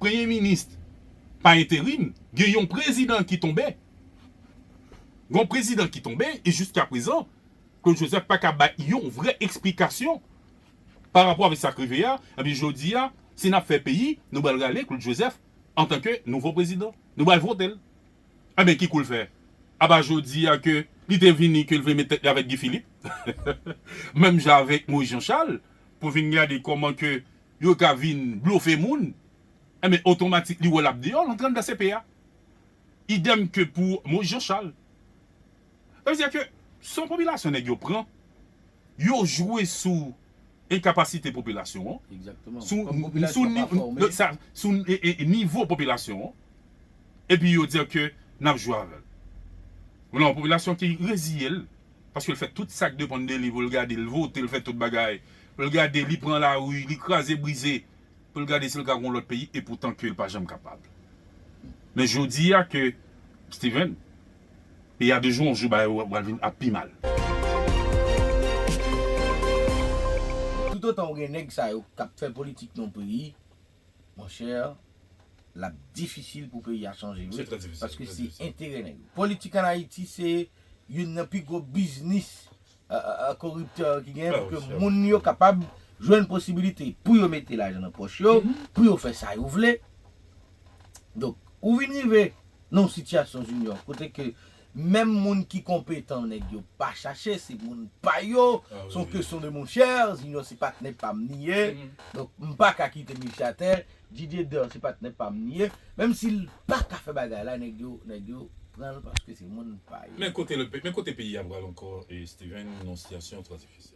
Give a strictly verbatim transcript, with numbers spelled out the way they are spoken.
premye minis pa enterim, gen yon prezidan ki tonbe. Gen yon prezidan ki tonbe, e jiskaprezan, Claude Joseph pa ka bay yon vrè eksplikasyon pa rapò avèk sa k rive a. Ebyen, jodi a, si n ap fè peyi, nou pral rale Claude Joseph antanke nouvo prezidan. Nou pral vote l. Ebyen, ki kou l fè? Aba jodi a ke li te vini, ke l vle met tèt li avèk Guy Philippe. Menm jan avèk Moïse Jean Charles, pou vin gade kòman ke yo ka vin blofe moun. Ebyen, otomatik, li wè l ap deyò, l antre anndan C P A. Idèm ke pou Moïse Jean Charles. Sa vle di ke se yon popilasyon nèg yo pran, yo jwe sou enkapasite popilasyon an, Egzakteman. sou, Kòm sou, popilasyon pa ni- fòme. sa- sou e- e- nivo popilasyon an, epi yo di ke n ap jwe avè l. Ou nan yon popilasyon ki reziye l, paske l fè tout sa k depann de li pou l gade, l vote, l fè tout bagay, pou l gade, li pran lari, li kraze brize, pou l gade si l ka gon lòt peyi, e poutan ke l pa janm kapab. Men jodi a ke, Steven, peyi a de jou an jou bagay yo pral vin ap pi mal. Toutotan w gen nèg sa yo k ap fè politik nan peyi, monchè, l ap difisil pou peyi a chanje vre. Se trè difisil, Paske trè se difisil. Enterè nèg yo. Politik an Ayiti se youn nan pi gwo biznis, euh, euh, koriptè ki gen Ah, pou ke wi, se moun yo kapab jwenn posibilite pou yo mete lajan nan pòch yo, pou yo fè sa yo vle. Donk, ou vin rive nan yon sitiyasyon, Junior, kote ke menm moun ki konpetan, nèg yo pa chache, se moun pa yo, Ah, wi, se yon wi. kesyon de monchè, Junior se patnè pa m li ye. Mhm. Donk, m pa ka kite misye atè, Didier Deur se patnè pa m li ye. Menm si l pa ka fè bagay la, nèg yo, nèg yo pran l paske se moun pa yo. Men kote, le, men kote peyi a pral ankò, e Steven, nan yon sitiyasyon trè difisil.